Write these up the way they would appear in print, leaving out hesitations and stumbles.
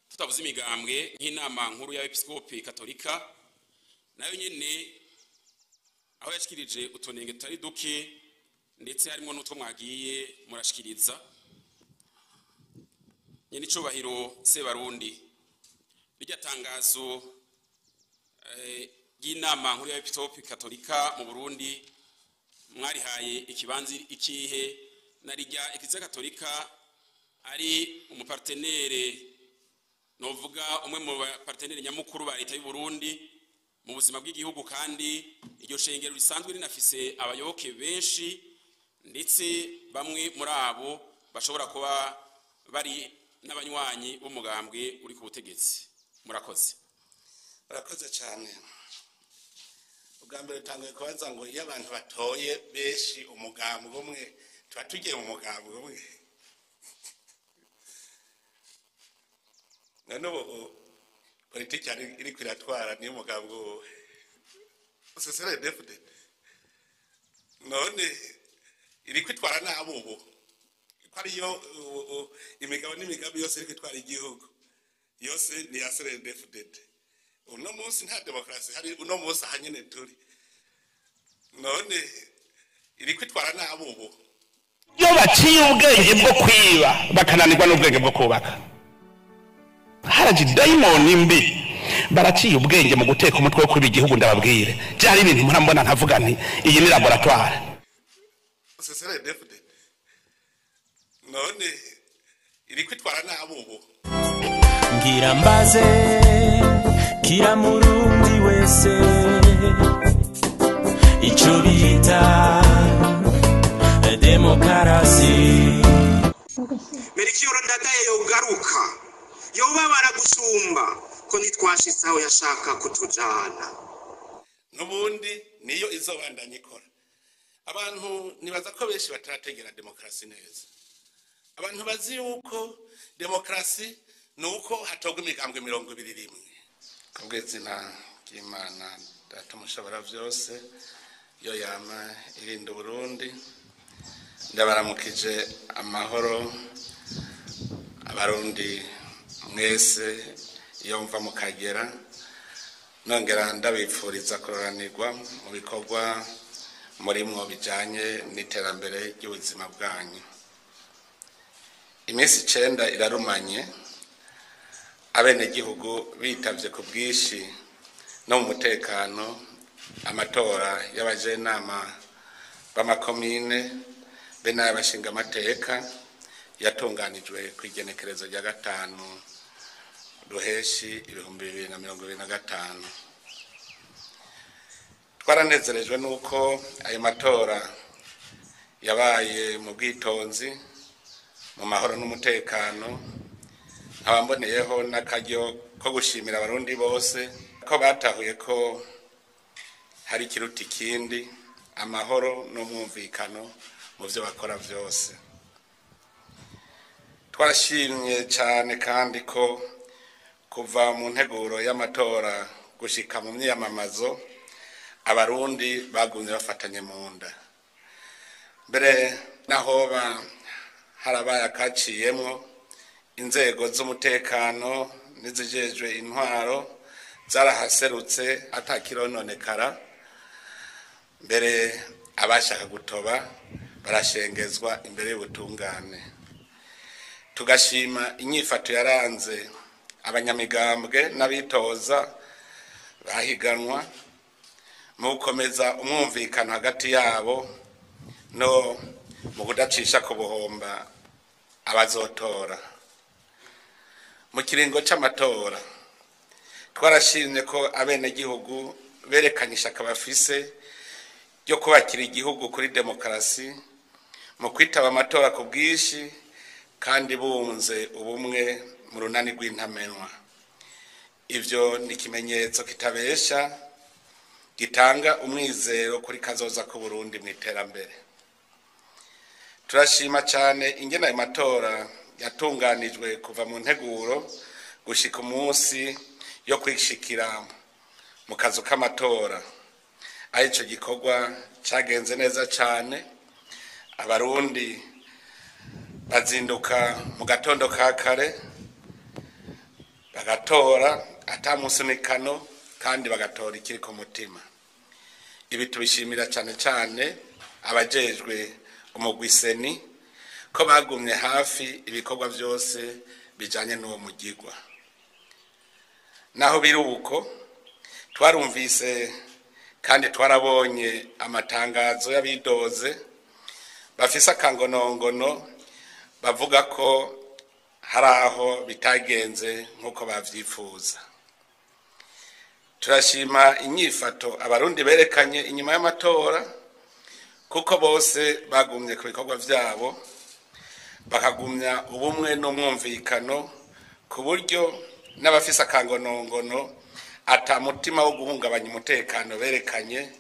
Tutavuze imigambwe nk'inama nkuru y'abepiskopi katolika, nayo nyene aho yashikirije utunenge tutari duke, ndetse harimo n'utwo mwagiye murashikiriza. Nyene icubahiro Sebarundi, rirya tangazo ry'inama nkuru y'abepiskopi katolika mu Burundi mwarihaye ikibanza ikihe, na rirya Eklezia Katolika ari umu partenaire, novuga umwe mu partenaire nyamukuru ba leta y'u Burundi mu buzima bw'igihugu, kandi iryo shengero risanzwe rinafise abayoboke benshi, ndetse bamwe muri abo bashobora kuba bari n'abanywanyi b'umugambwe uri ku butegetsi? Murakoze. Murakoze cyane. Ubwa mbere utanguye kubaza ngo iyo abantu batoye benshi umugambwe umwe, tuba tugiye mu mugambwe umwe. None ubu politiki iriko iratwara niyo mugambwe uwuhe? CNDD-FDD. None iriko itwara nabi ubu ko ariyo imigabo n'imigambi yose iriko itwara igihugu yose ni ya CNDD-FDD. Uno munsi nta demokarasi hari, uno munsi aha nyene turi. None iriko itwara nabi ubu. Iyo baciye ubwenge bwo kwiba bakananirwa n'ubwenge bwo kubaka, haraje dayimoni mbi. Baraciye ubwenge mu guteka umutwe wo kwiba igihugu. Ndababwire, byari ibintu murambona nkavuga nti iyi ni laboratoire. CNDD-FDD. None iriko itwara nabi ubu. Ngira mbaze kira murundi wese ico bita demokarasi. Melchior Ndadaye yogaruka yobabara gusumba ko ntitwashitse aho yashaka kutujana. N'ubundi niyo izobandanya ikora. Abantu nibaza ko benshi batarategera demokarasi neza. Abantu bazi yuko demokarasi ni uko hatorwa imigambwe 21. Kubw'izina ry'Imana Data Mushobora vyose, yo yama irinda Uburundi, ndabaramukije amahoro abarundi mwese iyo mva mukagera, nongera ndabipfuriza kuroranirwa mu bikorwa murimwo bijanye n'iterambere ry'ubuzima bwanyu. Iminsi 9 irarumanye abenegihugu bitavye ku bwinshi no mu mutekano amatora y'abajenama b'amakomine be n'ay'abashingamateka yatunganijwe kw'igenekerezo rya 5 Ruheshi 2025. Twaranezerejwe n'uko ayo matora yabaye mu bwitonzi, mu mahoro n'umutekano. Nkaba mboneyeho n'akaryo ko gushimira abarundi bose ko batahuye ko hari ikiruta ikindi, amahoro n'umwumvikano mu byo bakora vyose. Twarashimye cyane kandi ko kuva mu nteguro y'amatora gushika mu myiyamamazo abarundi bagumye bafatanye mu nda. Mbere naho harabaye akaciyemwo, inzego z'umutekano n'izijejwe intwaro zarahaserutse atakirononekara. Mbere abashaka gutoba barashengezwa imbere y'ubutungane. Tugashima inyifato yaranze abanyamigambwe n'abitoza bahiganwa mu gukomeza umwumvikano hagati yabo no mu kudacisha ku buhomba abazotora. Mu kiringo c'amatora twarashimye ko abenegihugu berekanye ishaka bafise ryo kubakira igihugu kuri demokarasi mu kwitaba amatora ku bwinshi kandi bunze ubumwe mu runani rw'intamenwa. Ivyo ni ikimenyetso kitabesha gitanga umwizero kuri kazoza ku Burundi mu iterambere. Turashima cyane ingene ayo matora yatunganijwe kuva mu nteguro gushika umunsi yo kwishikira mu kazu k'amatora, aho ico gikorwa cagenze neza cyane. Abarundi bazinduka mu gatondo ka kare Bagatora atamusunikano kandi bagatora ikiri ku mutima. Ibi tubishimira cyane cyane abajejwe umugwi CENI ko bagumye hafi ibikorwa byose bijanye n'uwo mugigwa. Naho biri uko, twarumvise kandi twarabonye amatangazo y'abidoze bafise akangonongono, bavuga ko hari aho bitagenze nk'uko bavyifuza. Turashima inyifato Abarundi berekanye inyuma y'amatora, kuko bose bagumye ku bikorwa vyabo, bakagumya ubumwe n'umwumvikano, ku buryo n'abafise akangonongono ata mutima wo guhungabanya umutekano berekanye.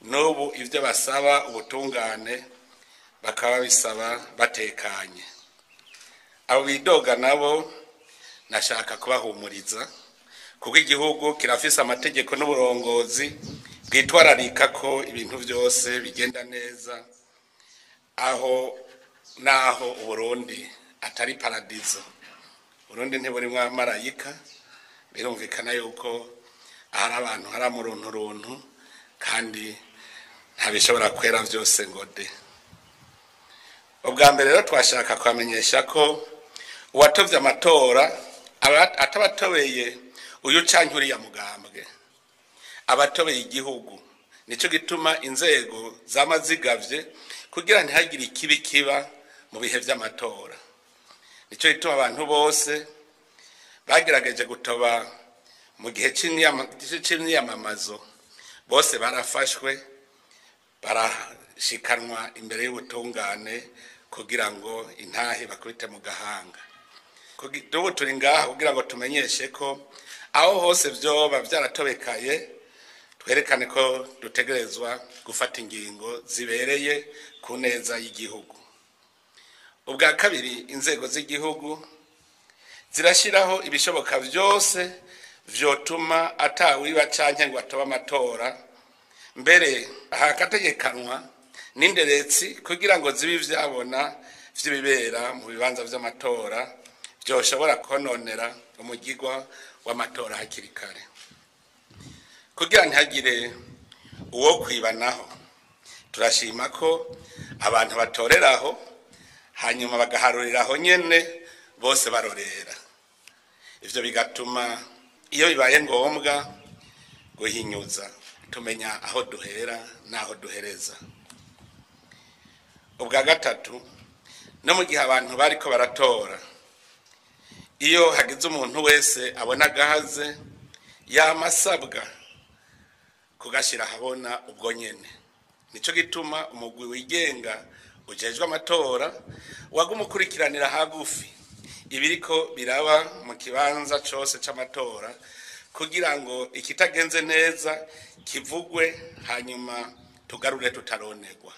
N'ubu ivyo basaba ubutungane bakaba bisaba batekanye. Abo bidoga nabo nashaka kubahumuriza, kuko igihugu kirafise amategeko n'uburongozi bwitwararika ko ibintu byose bigenda neza, aho naho Uburundi atari paradizo. Uburundi ntiburimwo abamarayika. Birumvikana yuko ahari abantu hari amurunturuntu, kandi ntabishobora kwera byose ngo de. Ubwa mbere rero twashaka kubamenyesha ko uwatovye amatora atabatobeye uyu canke uriya mugambwe, abatobeye igihugu. Nico gituma inzego zama zigavye kugira ntihagire ikibi kiba mu bihe vy'amatora. Nico gituma abantu bose bagerageje gutoba mu gihe c'imyiyamamazo bose barafashwe, barashikanwa imbere y'ubutungane kugira ngo intahe bakubite mu gahanga. Ubu turi ngaha kugira ngo tumenyeshe ko aho hose vyoba vyaratobekaye, twerekane ko dutegerezwa gufata ingingo zibereye ku neza y'igihugu. Ubwa kabiri, inzego z'igihugu zirashyiraho ibishoboka vyose vyotuma atawiba canke ngo atobe amatora, mbere hakategekanwa n'inderetsi kugira ngo zibe ivyabona vy'ibibera mu bibanza vy'amatora vyoshobora kononera umugigwa w'amatora hakiri kare, kugira ntihagire uwo kwibanaho. Turashima ko abantu batoreraho hanyuma bagaharuriraho nyene bose barorera. Ivyo bigatuma iyo bibaye ngombwa guhinyuza tumenya aho duhera n'aho duhereza. Ubwa gatatu, no mu gihe abantu bariko baratora, iyo hagize umuntu wese abona agahaze, yamasabwa kugashira ahabona ubwo nyene. Nico gituma umugwi wigenga ujejwe amatora waguma ukurikiranira hagufi ibiriko biraba mu kibanza cose c'amatora, kugira ngo ikitagenze neza kivugwe hanyuma tugarure tutaronegwa.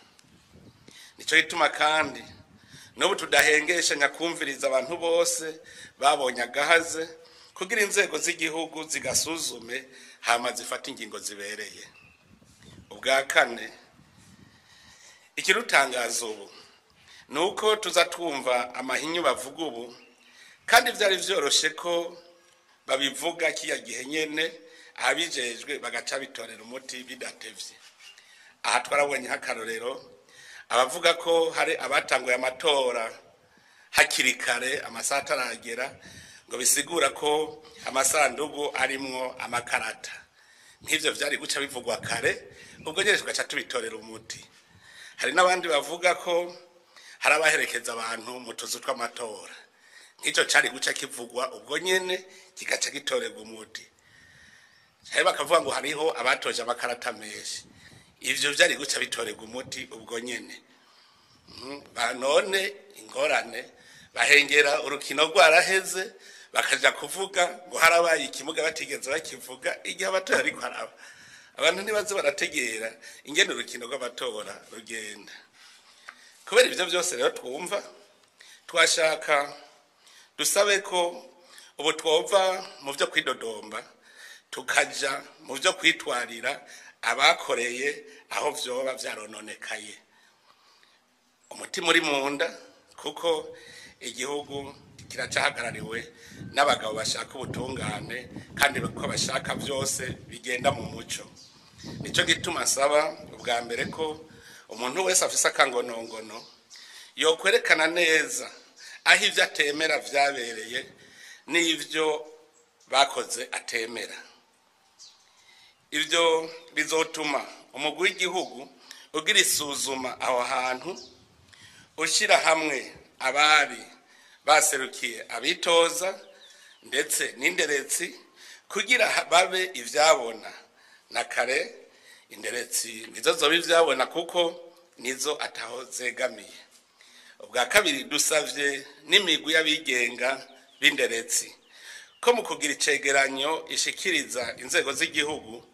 Nico gituma kandi n'ubu tudahengesha nyakumviriza abantu bose babonye agahaze, kugira inzego z'igihugu zigasuzume hama zifate ingingo zibereye. Ubwa kane, ikirutangaza ubu ni uko tuza twumva amahinyu bavuga ubu, kandi vyari vyoroshe ko babivuga kiya gihe nyene, abijejwe bagaca bitorera umuti bidatevye. Aha twarabonye nk'akarorero abavuga ko hari abatanguye amatora hakiri kare amasaha ataragera, ngo bisigura ko amasandugu arimwo amakarata. Nk'ivyo vyari guca bivugwa kare, ubwo nyene tugaca tubitorera umuti. Hari n'abandi bavuga ko hari abaherekeza abantu mu tuzu tw'amatora. Nk'ico cari guca kivugwa ubwo nyene kigaca gitorerwa umuti. Hari bakavuga ngo hariho abatoje amakarata menshi. Ivyo vyari guca bitorerwa umuti ubwo nyene. None ingorane bahengera urukino rwaraheze, bakaja kuvuga ngo harabaye ikimuga batigeze bakivuga igihe abatora ariko haraba. Abantu ntibaze barategera ingene urukino rw'amatora rugenda. Kubera ivyo vyose rero twumva, twashaka dusabe ko ubu twova mu vyo kwidodomba tukaja mu vyo kwitwarira abakoreye aho vyoba vyarononekaye. Umutima uri mu nda, kuko igihugu kiracahagarariwe n'abagabo bashaka ubutungane kandi ko bashaka byose bigenda mu muco. Nicyo gituma nsaba ubwa mbere ko umuntu wese afise akangonongono yokwerekana neza aho ibyo atemera vyabereye n'ivyo bakoze atemera. Ibyo bizotuma umugwi w'igihugu ugira isuzuma aho hantu, ushyira hamwe abari baserukiye abitoza ndetse n'inderetsi kugira babe ivyabona. Na kare inderetsi nizo zoba ivyabona kuko nizo ataho zegamiye. Ubwa kabiri, dusavye n'imigwi y'abigenga b'inderetsi ko mu kugira icegeranyo ishikiriza inzego z'igihugu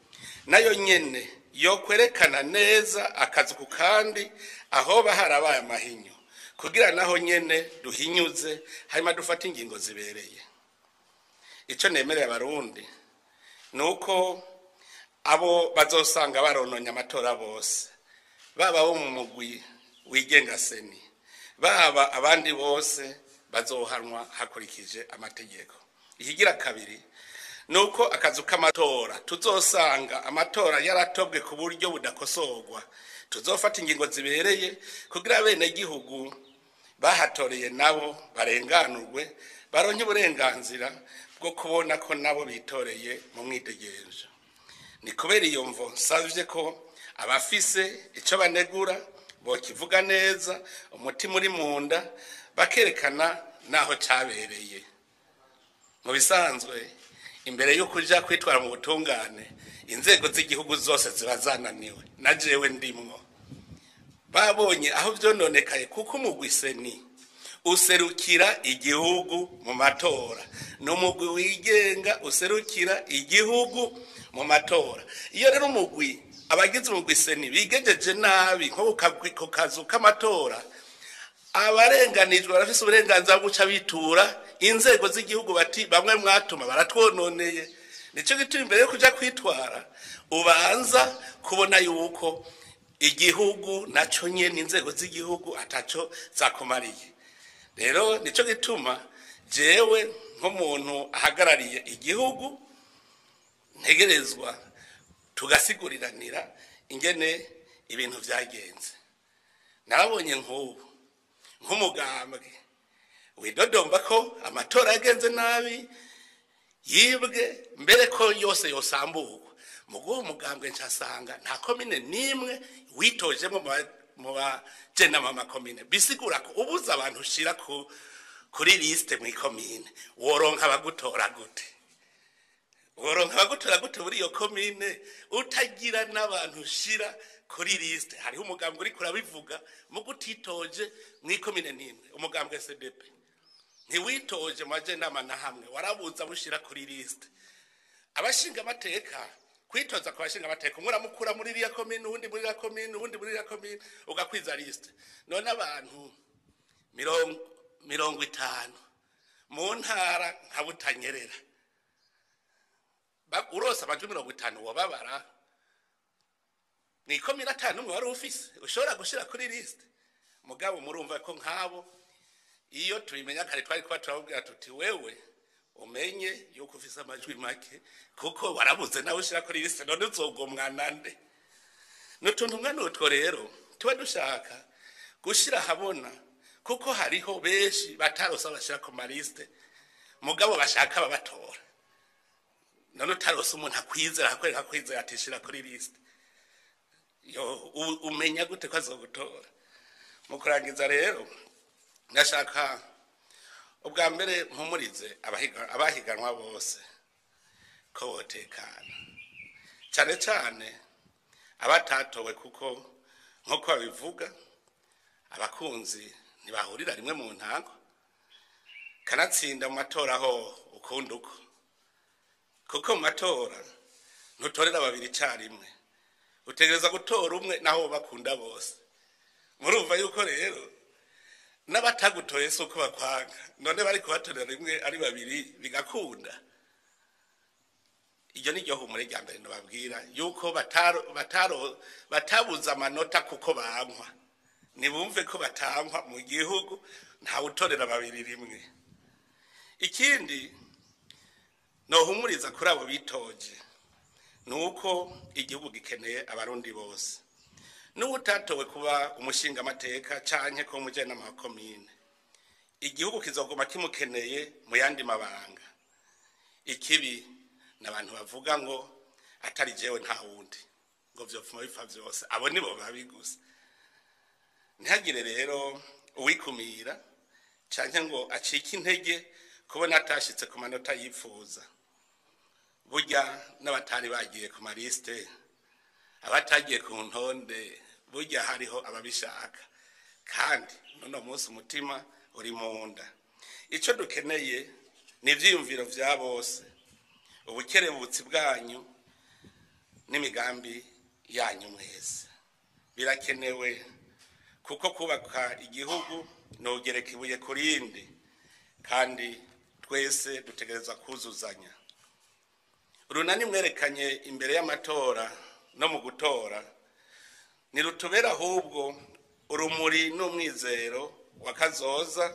nayo nyene yokwerekana neza akazu ku kandi ahoba harabaye amahinyu, kugira naho nyene duhinyuze hanyuma dufate ingingo zibereye. Ico nemereye Abarundi ni uko abo bazosanga barononye amatora bose, baba bo mu mugwi wigenga seni, baba abandi bose, bazohanwa hakurikije amategeko. Ikigira kabiri ni uko akazu k'amatora tuzosanga amatora yaratobwe ku buryo budakosorwa, tuzofata ingingo zibereye kugira abenegihugu bahatoreye nabo barenganurwe, baronke uburenganzira bwo kubona ko nabo bitoreye mu mwidegenjo. Ni kubera iyo mvo nsavye ko abafise ico banegura bokivuga neza umutima uri mu nda, bakerekana naho cabereye. Mu bisanzwe, imbere yo kuja kwitwara mu butungane, inzego z'igihugu zose ziba zananiwe, na jewe ndimwo, babonye aho vyononekaye, kuko umugwi seni userukira igihugu mu matora, ni umugwi wigenga userukira igihugu mu matora. Iyo rero umugwi, abagize umugwi seni bigejeje nabi nko ku kazu k'amatora, abarenganijwe barafise uburenganzira bwo guca bitura inzego z'igihugu bati: "Bamwe mwatuma baratwononeye." Nico gituma imbere yo kuja kwitwara ubanza kubona yuko igihugu naco nyene, inzego z'igihugu ataco zakumariye. Rero nico gituma jewe nk'umuntu ahagarariye igihugu ntegerezwa tugasiguriranira ingene ibintu vyagenze. Narabonye nk'ubu nk'umugambwe widodomba ko amatora yagenze nabi, yibwe, mbere ko yose yosamburwa. Mu guha umugambwe ncasanga nta komine n'imwe witojemo mu bajenama makomine, bisigura ko ubuze abantu ushira kuri liste mw'ikomine, woronka abagutora gute? Woronka abagutora gute muri iyo komine utagira n'abantu ushira kuri liste? Hariho umugambwe uriko urabivuga mugo utitoje mw'ikomine n'imwe. Umugambwe SDP ntiwitoje mu bajenama na hamwe, warabuza bushira kuri liste. Abashinga amateka, kwitoza ku bashinga amateka, umwe uramukura muri iriya komine, uwundi muri iriya komine, uwundi muri iriya komine, ugakwiza liste. None abantu 50 mu ntara nka Butanyerera, urose amajwi 50 wababara mw'ikomine atanu umwe wari ufise ushobora gushira kuri liste. Mugabo murumva ko nk'abo iyo tubimenya kare twari kuba turababwira tuti: "Wewe umenye yuko ufise amajwi make kuko warabuze nawe ushira kuri liste, none uzogomwa nande?" N'utuntu mwe n'utwo rero tuba dushaka gushira ahabona, kuko hariho benshi batarose bashira ku maliste mugabo bashaka babatora. None utarose umuntu akwizera, akwereka akwizera atishira kuri liste, yo umenya gute ko azogutora? Mu kurangiza rero, ndashaka ubwa mbere mpumurize abahiganwa bose ko botekana, cyane cyane abatatowe, kuko nk'uko babivuga abakunzi ntibahurira rimwe mu ntango. Kanatsinda mu matora aho ukunda uko, kuko mu matora ntutorera babiri icyarimwe, utegereza gutora umwe naho bakunda bose. Murumva yuko rero n'abatagutoye si uko bakwanga. None bari kubatorera rimwe ari babiri bigakunda? Iryo ni ryo humure rya mbere nababwira, yuko batabuze amanota kuko bankwa. Nibumve ko batankwa. Mu gihugu ntawe utorera babiri rimwe. Ikindi nohumuriza kuri abo bitoje ni uko igihugu gikeneye Abarundi bose. N'uwutatowe kuba umushingamateka canke ko umujyanama wa komine, igihugu kizoguma kimukeneye mu yandi mabanga. Ikibi ni abantu bavuga ngo atari jewe nta wundi, ngo vyopfuma bipfa vyose. Abo nibo babi gusa. Ntihagire rero uwikumira canke ngo acike intege kubona atashitse ku manota yipfuza. Burya n'abatari bagiye ku maliste, abatagiye ku ntonde, burya hariho ababishaka, kandi none munsi umutima uri mu nda. Ico dukeneye ni ivyiyumviro vya bose, ubukerebutsi bwanyu n'imigambi yanyu mwese birakenewe, kuko kubaka igihugu nugereka ibuye ku rindi, kandi twese dutegerezwa kuzuzanya. Urunani mwerekanye imbere y'amatora no mu gutora ntirutubera ahubwo urumuri n'umwizero wa kazoza,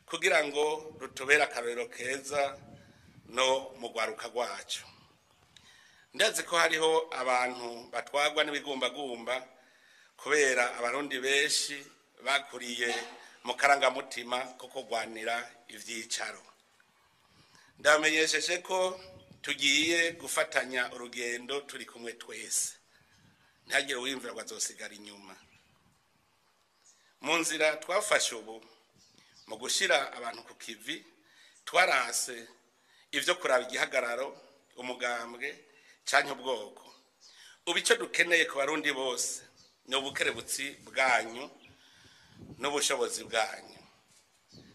kugira ngo rutubere akarorero keza no mu rwaruka rwacu. Ndazi ko hariho abantu batwagwa n'ibigumbagumba kubera Abarundi benshi bakuriye mu karangamutima ko kurwanira ivyicaro. Ndamenyesheje ko tugiye gufatanya urugendo turi kumwe twese, ntihagire uwiyumvira ngo azosigara inyuma. Mu nzira twafashe ubu mu gushira abantu ku kivi, twarase ivyo kuraba igihagararo, umugambwe canke ubwoko. Ubu ico dukeneye ku Barundi bose ni ubukerebutsi bwanyu n'ubushobozi bwanyu.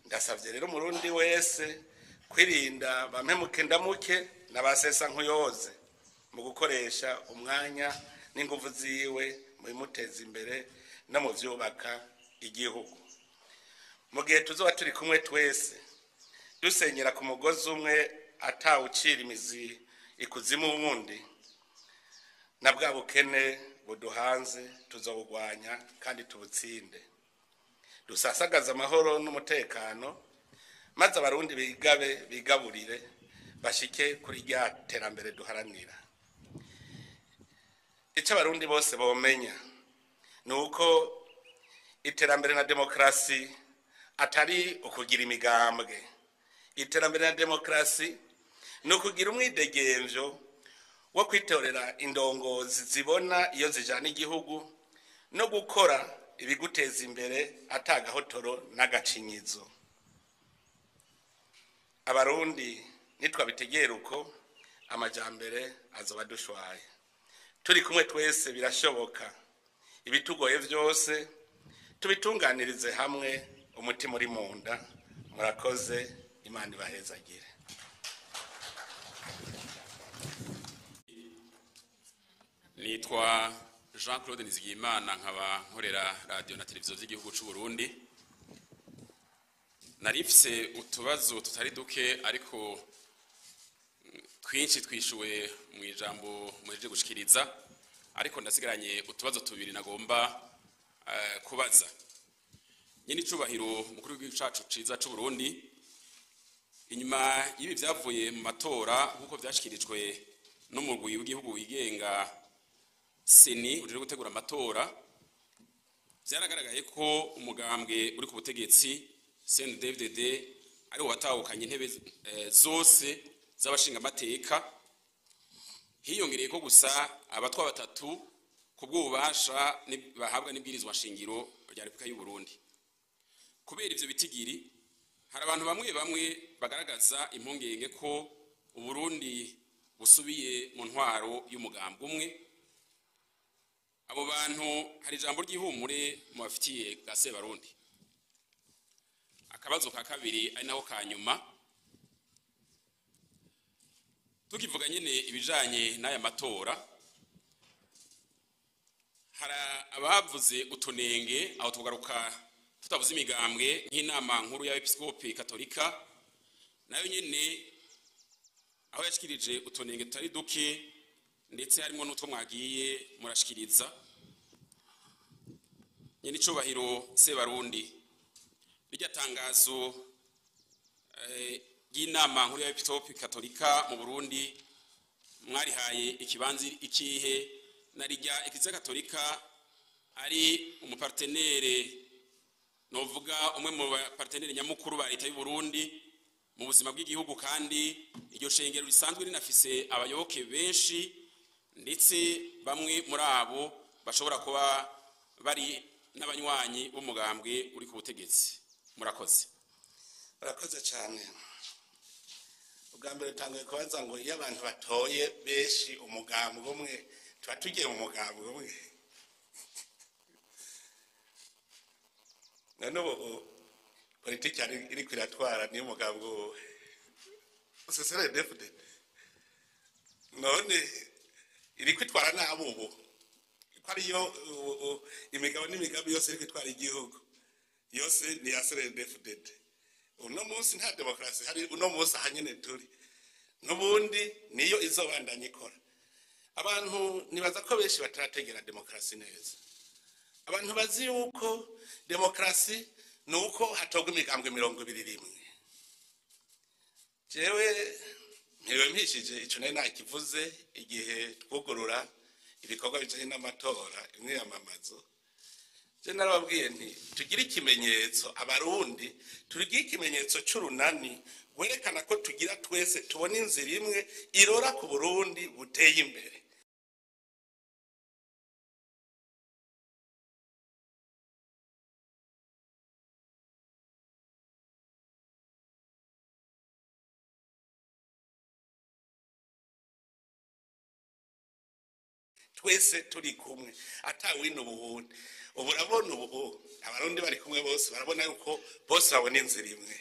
Ndasavye rero Umurundi wese kwirinda bampemuke ndamuke n'abasesa nkuyoze mu gukoresha umwanya n'inguvu ziwe mu bimuteza imbere no mu vyubaka igihugu. Mu gihe tuzoba turi kumwe twese dusenyera ku mugozi umwe, atawucira imizi ikuzimu wundi, na bwa bukene buduhanze tuzobugwanya kandi tubutsinde. Dusasagaze amahoro n'umutekano, maze Abarundi bigabe bigaburire bashike kuri rya terambere duharanira. Icyo Abarundi bose bomenya ni uko iterambere na demokarasi atari ukugira imigambwe. Iterambere na demokarasi ni ukugira umwidegemvyo wo kwitorera indongozi zibona iyo zijana igihugu no gukora ibiguteza imbere atagahotoro n'agacinyizo. Abarundi nitwabitegera uko, amajambere azoba dushwaye. Turi kumwe twese birashoboka. Ibitugoye vyose tubitunganirize hamwe, umutima uri mu nda. Murakoze, Imana ibahezagire. Nitwa Jean Claude Nizigiyimana, nkaba nkorera radio na televiziyo z'igihugu c'u Burundi. Narifise utubazo tutari duke, ariko twinshi twishuwe mu ijambo muhejeje gushikiriza, ariko ndasigaranye utubazo tubiri nagomba kubaza. Nyene icubahiro mukuru w'igihugu cacu ciza c'u Burundi, inyuma y'ibi vyavuye mu matora nk'uko vyashikirijwe n'umugwi w'igihugu wigenga CENI ujejwe gutegura amatora, vyaragaragaye ko umugambwe uri ku butegetsi CNDD-FDD ari wo watahukanye intebe zose z'abashingamateka, hiyongereye ko gusa abatwa batatu ku bw'ububasha bahabwa n'ibwirizwa shingiro rya Repubulika y'u Burundi. Kubera ivyo bitigiri, hari abantu bamwe bamwe bagaragaza impungenge ko Uburundi busubiye mu ntwaro y'umugambwe umwe. Abo bantu hari ijambo ry'ihumure mu bafitiye bwa Sebarundi. Akabazo ka kabiri ari naho ka nyuma, tukivuga nyene ibijanye n'aya matora, hari abavuze utunenge aho tugaruka tutavuze imigambwe nk'inama nkuru y'abepiskopi katolika, nayo nyene aho yashikirije utunenge tutari duke, ndetse harimo n'utwo mwagiye murashikiriza. Nyene icubahiro Sebarundi, rirya tangazo Ry'inama nkuru y'abepiskopi katolika mu Burundi mwarihaye ikibanza ikihe, na rijya Eklezia Katolika ari umupartenere, novuga umwe mu bapartenere nyamukuru ba leta y'u Burundi mu buzima bw'igihugu, kandi iryo shengero risanzwe rinafise abayoboke benshi, ndetse bamwe muri abo bashobora kuba bari n'abanywanyi b'umugambwe uri ku butegetsi? Murakoze. Urakoze cyane. Ubwa mbere utanguye kubaza ngo iyo abantu batoye benshi umugambwe umwe, tuba tugiye mu mugambwe umwe. None ubu politiki iriko iratwara niyo umugambwe uwuhe? CNDD-FDD. None iriko itwara nabi ubu, ko ariyo imigabo n'imigambi yose iriko itwara igihugu yose ni ya CNDD-FDD. Uno munsi nta demokarasi hari. Uno munsi aha nyene turi n'ubundi niyo izobandanya ikora. Abantu nibaza ko benshi batarategera demokarasi neza. Abantu bazi yuko demokarasi ni uko hatorwa imigambwe 21. Jewe mpiriwe mpishije, ico nari nakivuze igihe twugurura ibikorwa bijanye n'amatora, imyiyamamazo. Je narababwiye nti tugire ikimenyetso, Abarundi tugire ikimenyetso c'urunani rwerekana ko tugira twese tubona inzira imwe irora ku Burundi buteye imbere. Twese turi kumwe, atawina ubuwundi. Ubu urabona, ubu Abarundi bari kumwe bose, barabona yuko bose babona inzira imwe.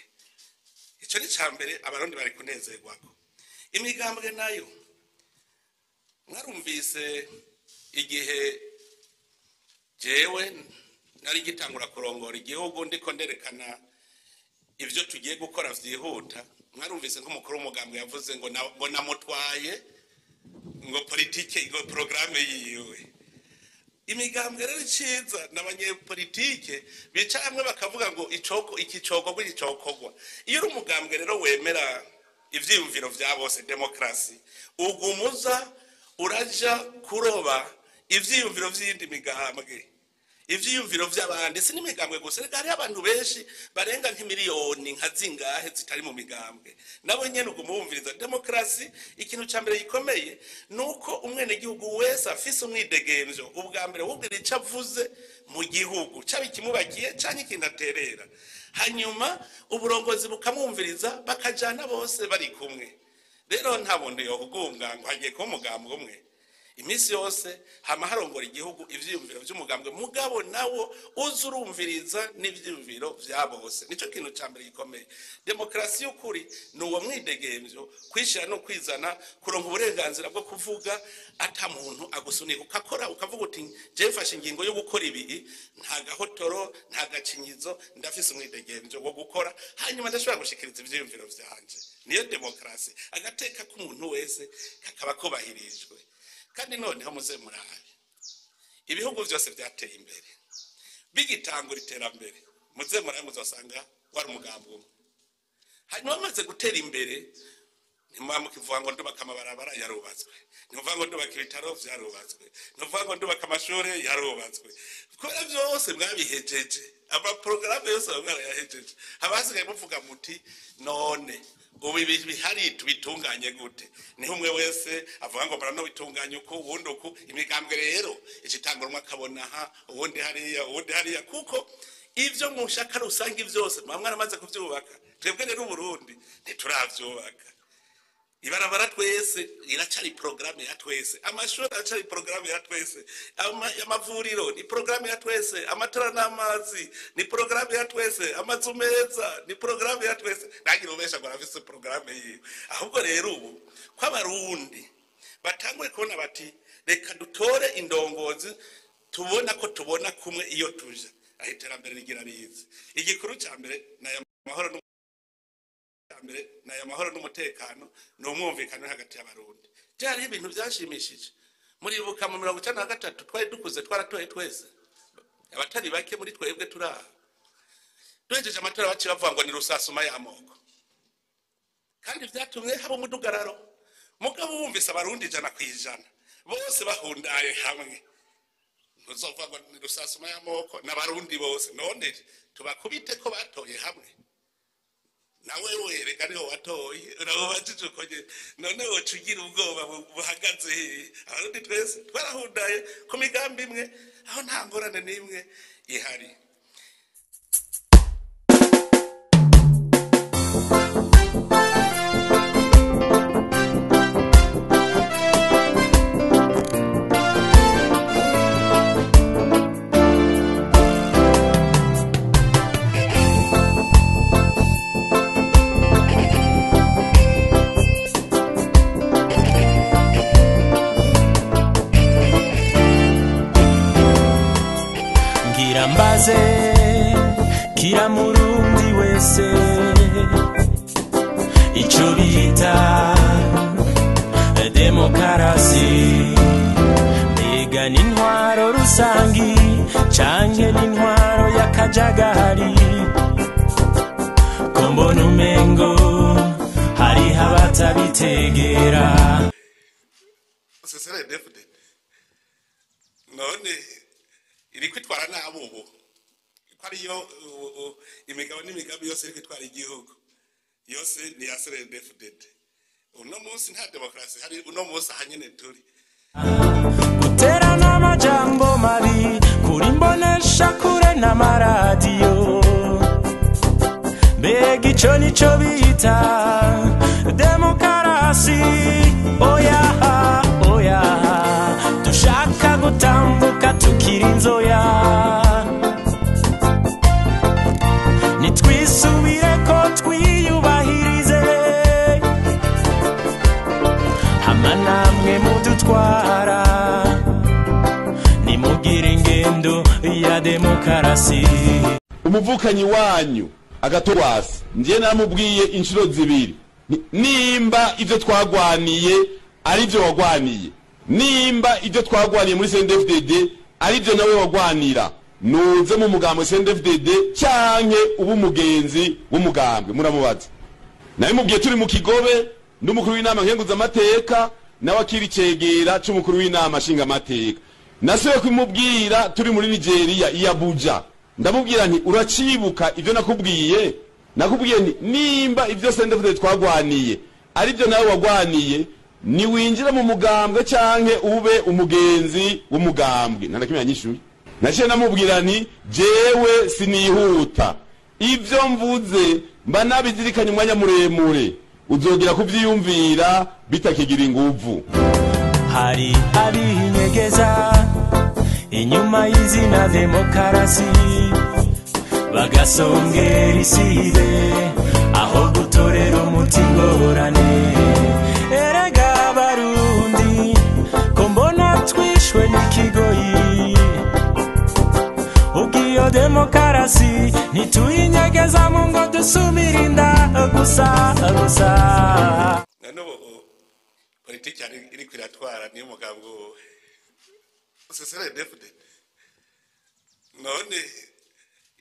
Ico ni ca mbere Abarundi bari kunezerwako. Imigambwe nayo, mwarumvise igihe jewe nari ngitangura kurongora igihugu, ndiko nderekana ivyo tugiye gukora vyihuta, mwarumvise nk'umukuru w'umugambwe yavuze ngo namutwaye ngo politike, ngo porogaramu yiwe. Imigambwe rero, iciza n'abanyepolitike bicara hamwe bakavuga ngo icoko iki cokogwa, iki cokogwa. Iyo uri umugambwe rero wemera ivyiyumviro vya bose, demokarasi, ugumuza uraja kuroba ivyiyumviro vy'iyindi migambwe, ivyiyumviro vy'abandi. Si n'imigambwe gusa reka, hariho abantu benshi barenga nk'imiliyoni nka zingahe zitari mu migambwe, nabo nyene uguma wumviriza. Demokarasi, ikintu ca mbere gikomeye ni uko umwenegihugu wese afise umwidegemvyo ubwa mbere wubwira ico avuze mu gihugu, caba ikimubakiye canke ikintu aterera, hanyuma uburongozi bukamwumviriza, bakajana bose bari kumwe. Rero nta muntu yohugunga ngo hagiye kuba umugambwe umwe. Iminsi yose hama harongora igihugu ivyiyumviro vy'umugambwe, mugabo nawo uza urumviriza n'ivyiyumviro vya bose. Nico kintu ca mbere gikomeye. Demokarasi y'ukuri ni uwo mwidegemvyo, kwishira no kwizana, kuronka uburenganzira bwo kuvuga ata muntu agusunika, ukakora ukavuga uti: "Je mfashe ingingo yo gukora ibi, nta gahotoro, nta gacinyizo, ndafise umwidegemvyo wo gukora, hanyuma ndashobora gushikiriza ivyiyumviro vyanje." Niyo demokarasi. Agateka k'umuntu wese kakaba kubahirijwe. Kandi noneho muze murabe ibihugu byose byateye imbere, bigitangura iterambere, muze murabe, muzosanga wari umugambi umwe. Hanyuma bamaze gutera imbere, ntimuba mukivuga ngo ndubaka amabarabara, yarubatswe; ntimuvuga ngo ndubaka ibitaro, vyarubatswe; ntimuvuga ngo ndubaka amashuri, yarubatswe. Kubera byose mwabihejeje, amaporogaramu yose baba mwarayahejeje, haba hasigaye muvuga muti: "None ubu ibi bihari tubitunganye gute?" Niho umwe wese avuga ngo murano bitunganye uku, uwundi uku. Imigambwe rero icitangura, umwe akabona aha, uwundi hariya, uwundi hariya, kuko ivyo mushaka rusange byose muba mwaramaze kuvyubaka. Twebwe rero Uburundi ntituravyubaka. Ibarabara twese iracari porogaramu ya twese, amashuri aracari porogaramu ya twese, amavuriro ni porogaramu ya twese, amatara n'amazi ni porogaramu ya twese, amazu meza ni porogaramu ya twese. Ntagire ubesha ngo arafise porogaramu yiwe. Ahubwo rero ubu ko Abarundi batanguye kubona bati: "Reka dutore indongozi tubona ko tubona kumwe iyo tuja aho iterambere rigira rize." Igikuru cya mbere ni aya mahoro, mbere ni aya mahoro n'umutekano, ni umwumvikano hagati y'Abarundi. Byari ibintu byashimishije. Muribuka mu 93, twari dukuze, twaratoye twese, abatari bake muri twebwe turi aha. Duhejeje amatora, baciye bavuga ngo ni rusasuma y'amoko. Kandi vyatumye haba umudugararo. Mugabo wumvise abarundi 100% bose bahundaye hamwe, ntuzovuga ngo ni rusasuma y'amoko, n'abarundi bose. None tubakubite ko batoye hamwe? Nawe wereka niho watoye, urabubajije uko nyene. None woca ugira ubwoba buhagaze hehe? Abarundi twese twarahundaye ku migambi imwe, aho nta ngorane n'imwe ihari. Ngira mbaze kira murundi wese ico bita demokarasi, mbega n'intwaro rusangi canke n'intwaro y'akajagari? Ko mbona umengo hariho abatabitegera. CNDD-FDD none iri kwitwara nabi ubu, ko ariyo imigabo n'imigambi yose iri kwitwara igihugu yose ni ya CNDD-FDD. Uno munsi nta demokarasi hari, uno munsi aha nyene turi. Guterana amajambo mabi kuri mbonesha kure n'amaradiyo, mbega ico nico bita demokarasi? Oya oya, dushaka gutambuka tukiri inzoya, nitwisubire ko twiyubahirize, hama namwe mudutwara nimugire ingendo ya demokarasi. Umuvukanyi wanyu agatowasi, njye naramubwiye inshuro zibiri, nimba ivyo twagwaniye ari byo wagwaniye, nimba ibyo twagwaniye muri CNDD-FDD ari byo nawe wagwanira, nuze mu mugambwe CNDD-FDD canke uba umugenzi w'umugambwe. Muramubaza, nabimubwiye turi mu Kigobe n'umukuru w'inama nkenguzamateka, nawe akiri icegera c'umukuru w'inama nshingamateka. Nasubiye kumubwira turi muri Nigeria i Abuja, ndamubwira nti uracibuka ivyo nakubwiye? Nakubwiye nti nimba ivyo CNDD-FDD twagwaniye ari byo nawe wagwaniye, niwinjira mu mugambwe canke ube umugenzi w'umugambwe. Nta na kimwe yanyishuye. Naciye namubwira nti jewe sinihuta, ivyo mvuze mba nabizirikanye umwanya muremure, uzogira kuvyiyumvira bitakigira inguvu. Hari abinyegeza inyuma y'izina demokarasi, bagasongera isibe aho gutorera umuti ingorane. Erega abarundi ko mbona twishwe n'ikigoyi, ubwo demokarasi ntituyinyegeza mu ngo dusubire inda gusa gusa. None ubu politiki iriko iratwara niyo mugambwe wowe CNDD-FDD none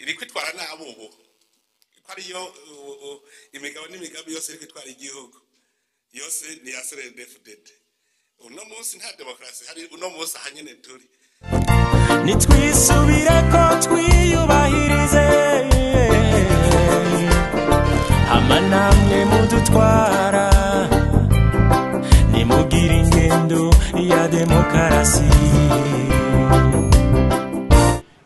iri kwitwara nabi ubu, ko ariyo imigabo n'imigambi yose iri kwitwara igihugu yose ni ya CNDD-FDD. Uno munsi nta demokarasi hari, uno munsi aha nyene turi. Nitwisubire ko twiyubahirize, hama namwe mudutwara nimugire ingendo ya demokarasi.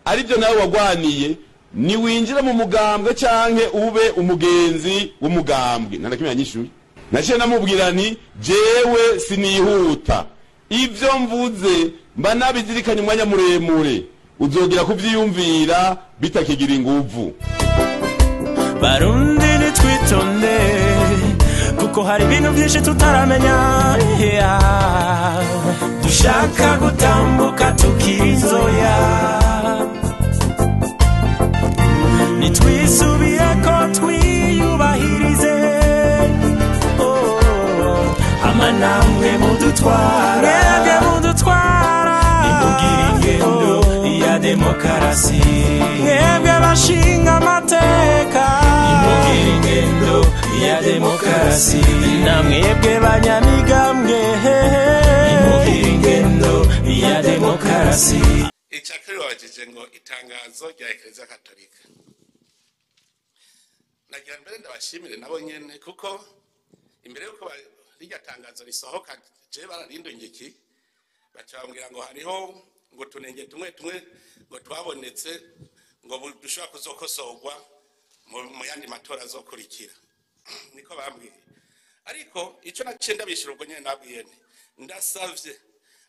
Ari byo nawe wagwaniye, niwinjira mu mugambwe canke ube umugenzi w'umugambwe. Nta na kimwe yanyishuye. Naciye namubwira nti jewe sinihuta, ivyo mvuze mba nabizirikanye umwanya muremure, uzogira kuvyiyumvira bitakigira inguvu. Barundi nitwitonde, kuko hari ibintu byinshi tutaramenya, yeah. Dushaka gutambuka tukiri inzoya, nitwisubire ko twiyubahirize, oh, hama namwe mudutwara, mwebwe mudutwara nimugire ingendo ya demokarasi, mwebwe bashinga amateka nimugire ingendo ya demokarasi. Namwebwe banyamigambwe, nimugire ingendo ya demokarasi. Icya kabiri wabajije ngo itangazo rya Ekereziya Katolika. Nagira mbere ndabashimire nabo nyene, kuko imbere yuko rirya tangazo risohoka, je bararindungiki, baca bambwira ngo hariho ngo tunenge tumwe tumwe ngo twabonetse, ngo dushobora kuzokosorwa mu yandi matora azokurikira. Niko bambwiye. Ariko ico naciye ndabishura ubwo nyene, nabwiye nti ndasavye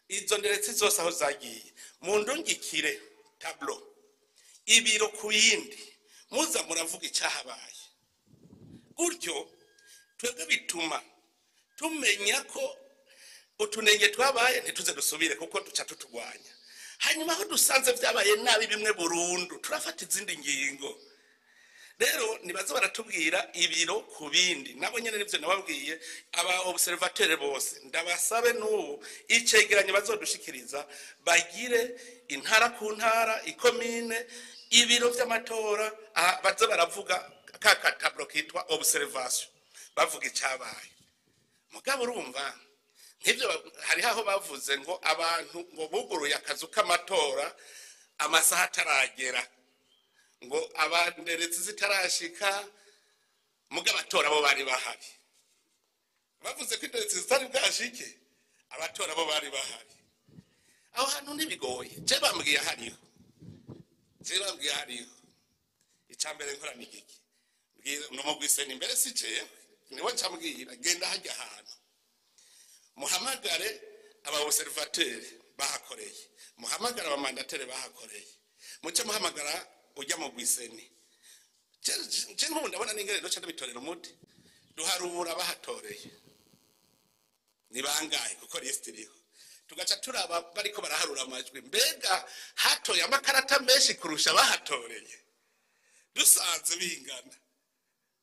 izo nderetse zose aho zagiye mundungikire tableau, ibiro ku yindi, muza muravuga icyahabaye. Gutyo twebwe bituma tumenya ko utunenge twabaye ntituze dusubire, kuko duca tutugwanya. Hanyuma aho dusanze vyabaye nabi bimwe burundu, turafata izindi ngingo. Rero nibaza baratubwira ibiro ku bindi. Nabo nyene nivyo nababwiye, aba observateur bose ndabasabe n'ubu icegeranyo bazodushikiriza bagire intara ku ntara, ikomine, ibiro vy'amatora, aha baze baravuga ka ka tableau kitwa observation, bavuga icabaye. Mugabo urumva nk'ivyo hariho aho bavuze ngo abantu ngo buguruye akazu k'amatora amasaha ataragera, ngo abanderetse zitarashika, muga abatora bo bari bahari. Bavuze ko inderetse zitari bwashike, abatora bo bari bahari. Aho hantu ntibigoye, je bambwiye hariho, je bambwiye hariho. Icya mbere nkora ni igiki? Numugwiseni imbere, si jewe, niwe ncambwira: genda hajya ahantu, muhamagare aba observateur bahakoreye, muhamagare aba mandataires bahakoreye, muce muhamagara ujya mu gwiseni. Je nk'ubu ndabona n'ingene ndoca ndabitorera umuti. Duharura bahatoreye ni bangahe, kuko lisiti iriho. Tugaca turaba bariko baraharura amajwi, mbega hatoye amakarata menshi kurusha bahatoreye? Dusanze bingana,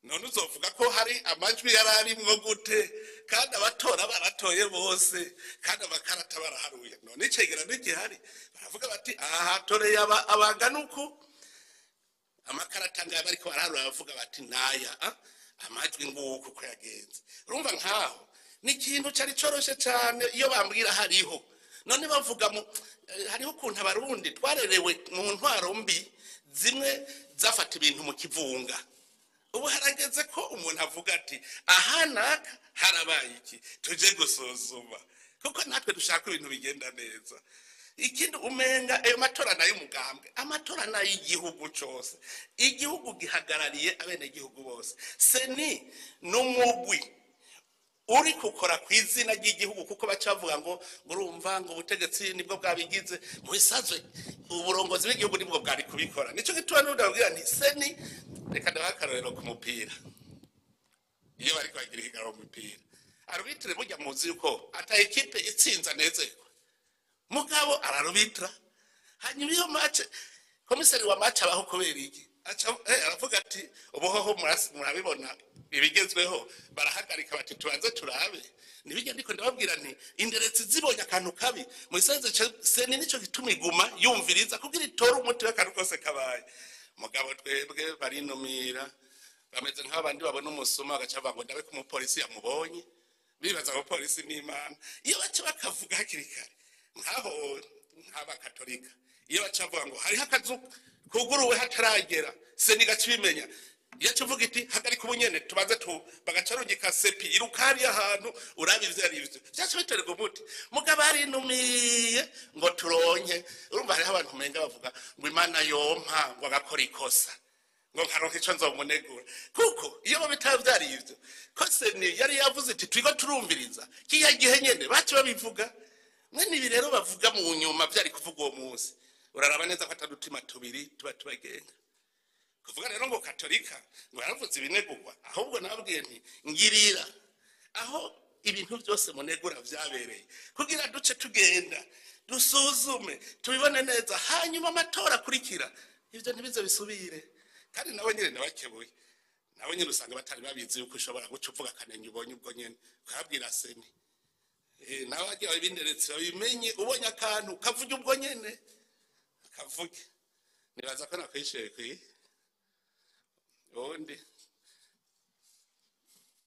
none uzovuga ko hari amajwi yari arimwo gute, kandi abatora baratoye bose, kandi amakarata baraharuye? None icegeranyo gihari, baravuga bati aha hatoreye abangana uku, amakarata ngaya, bariko baraharura bavuga bati naya, amajwi nguku uko yagenze. Urumva nkaho ni ikintu cari coroshe cane iyo bambwira hariho. None bavuga mu hariho ukuntu Abarundi twarerewe mu ntwaro mbi zimwe zafata ibintu mu kivunga. Ubu harageze ko umuntu avuga ati aha naka harabaye iki, tuje gusuzuma, kuko natwe dushaka ibintu bigenda neza. Ikindi, umenga ayo matora nayo umugambwe, amatora nayo igihugu cose. Igihugu gihagarariye abenegihugu bose. CENI n'umugwi uri gukora ku izina ry'igihugu, kuko baca bavuga ngo urumva ngo ubutegetsi nibwo bwabigize. Mu bisanzwe uburongozi bw'igihugu nibwo bwari kubikora. Nico gituma n'ubu nti CENI, reka ndabaha akarorero ku mupira. Iyo bariko bagira ihiganwa mu mupira, arbitre burya muzi yuko ata ekipe itsinze anezerwa, mugabo ararubitra. Hanyuma iyo match, komiseri wa match abaho kubera iki? Aca aravuga ati ubuhoho murabibona ibigezweho, barahagarika bati tubanze turabe. Nibijya ndiko ndababwira nti inderetsi zibonye akantu kabi mu isanze, CENI nico gituma iguma yumviriza kugira itore umuti w'akantu kose kabaye. Mugabo twebwe barinumira, bameze nk'abandi babona umusuma bagaca bavuga ngo ndabe ko umupolisi yamubonye, bibaza ngo polisi n'Imana. Iyo baca bakavuga hakiri kare, nkaho nk'abakatolika, iyo baca bavuga ngo hariho akazu kuguruwe hataragera, CENI gaca ibimenya, iyo aca uvuga iti hagarika ubunyene tubanze tu, bagaca rungika CEPI iruka hariya ahantu urabe ivyo ari vyo, vyaca biterwa umuti. Mugabo arinumiye ngo turonke. Urumva hariho abantu umenga bavuga ngo Imana yompa ngo agakora ikosa, ngo nkaronka ico nzomunegura, kuko iyo bo bitaba vyari ivyo ko CENI yari yavuze iti turiko turumviriza, kiya gihe nyene baca babivuga. Mwene ibi rero bavuga mu nyuma vyari kuvuga uwo munsi. Uraraba neza ko atadutima tubiri tuba tubagenga. Kuvuga rero ngo Katolika ngo yaravuze ibinegurwa, ahubwo nababwiye nti ngirira aho ibintu byose munegura vyabereye, kugira duce tugenda dusuzume, tubibone neza, hanyuma amatora akurikira ivyo ntibize bisubire. Kandi nabo nyene nabakebuye, nabo nyene usanga batari babizi yuko ushobora guca uvuga akanenge ubonye ubwo nyene, ukababwira CENI. Nawe agiye babinderetse babimenye, ubonye akantu kavuge ubwo nyene, kavuge. Nibaza ko nakwishuye kwi ubundi.